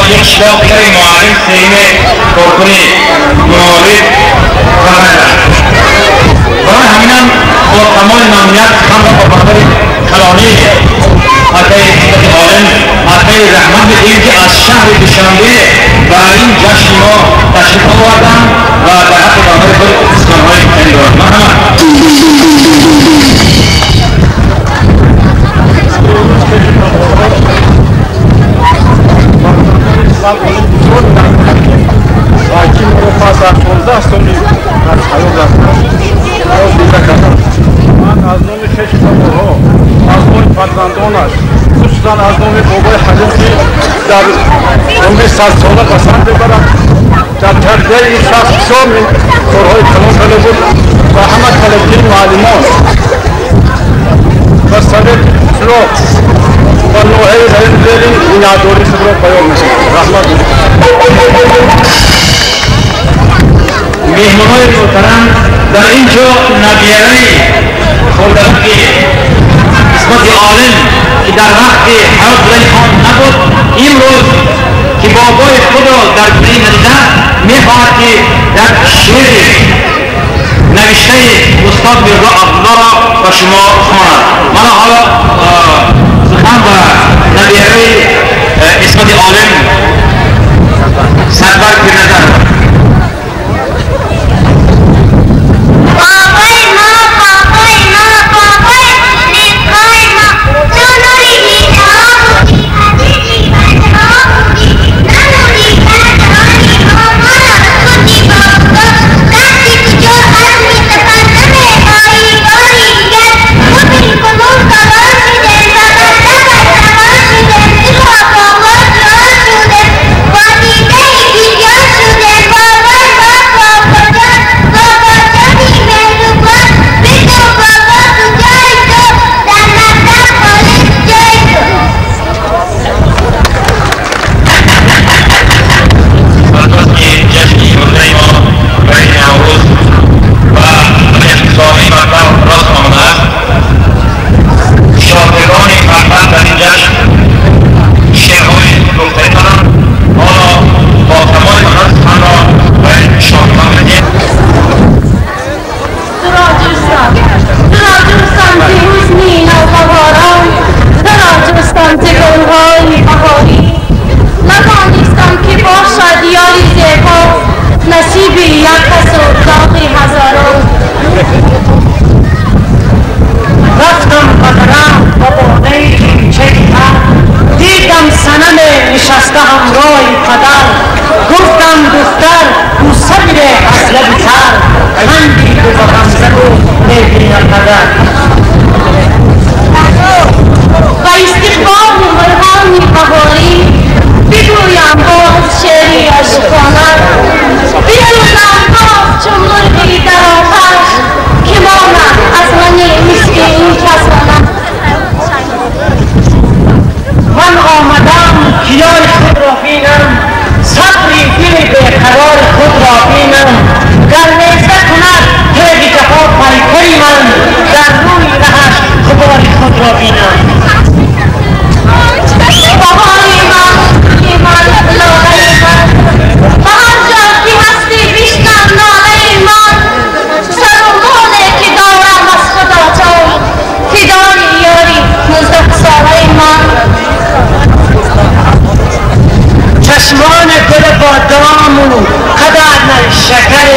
ноҳияи Қишлоқ, дигари муаллим, сеюми коркуни маориф ва ғайра. Барои ҳаминам бо тамоми мамнуният сухан ро ба бародари калонии акаи Исмати Олим, акаи Раҳмат медиҳем, ки аз шаҳри Душанбе ба ин ҷашни мо ташриф оварданд ва дар ҳаққи бародари худ суханҳои гуфтанӣ доранд. Марҳамат. Ва ки моро пас аз 16 соли аз ҳаёт рафтан дида кардам. Ман аз номи хеши таборҳо, аз номи фарзандонаш, хусусан аз номи бобои Ҳалим, ки дар умри садсола ба сар мебарад, дар тарбияи ин шахс бисёр корҳои калон карда буд ва ҳама коллективи муаллимон ва совети қишлоқ ва ноҳияи райони Ленин миннатдории худро баён мекунам. Раҳмат. Меҳмонои муҳтарам, дар ин ҷо набираи хурдаки Исмати Олим, ки дар вақти ҳаёт будани он набуд, имрӯз ки бобои худро дар гунаи надида, мехоҳад, ки як шеъри навиштаи устод Мирзо Абдуллоро ба шумо хонад. Мана ҳоло сухан ба набираи Исмати Олим Садбар Пирназар. بابای ما، بابای ما، بابای خونخوار ما، تو نوری دیده‌ها بودی، عزیزی بچه‌ها بودی، نمودی در جهانی ما، ما را خوندی با خدا. رفتی کجا از می سفر نمی‌آیی باری دیگر، خودی کنون سوار شده و بر سفر سوار شده، تو با بابا جان شده، با دیده بیجان شده. بابای ما، بابا جان، بابا جانی مهربان، بگو بابا کجای تو، در مکتب خالص جای تو. بس که جشن امروزه ما برای نوروز و اقتصادی مکتب راست آمده است، شاگردان مکتب در این جشن شعرهای گفتنی دارند. حالا با تمام ممنونیت سخن را برای شاگردان میدهیم. زراجستان، زراجستان ز حسنی نوبهاران، زراجستان ز گلهای بهاری. ندانستم که باشد یاری زیبا، نصیب یک کس و داغ هزاران. رفتم به درخت و بانه نیمچه تر، دیدم صنم نشسته همراه پدر. گفتم دختر بوسه بده از لب تر، خندید و به غمزه گفت میبینم پدر. و استقبال گلهای بهاری، بگویم باز شعری عاشقانه، بسوزم باز چون مرغی در آتش، که ماند از من مسکین کسانه. من آمدم که یار خود را بینم، صبری دل بیقرار خود را بینم. گر نیزه کند تیغ جفا پیکر من، در روی رهش غبار خود را بینم. بهاری من، گل من، لاله من، به هر جا که هستی بشنو ناله من. سر و ماله که دارم از خدا جان، فدای یاری 19 ساله من. چشمان گل بادام و قدر شکر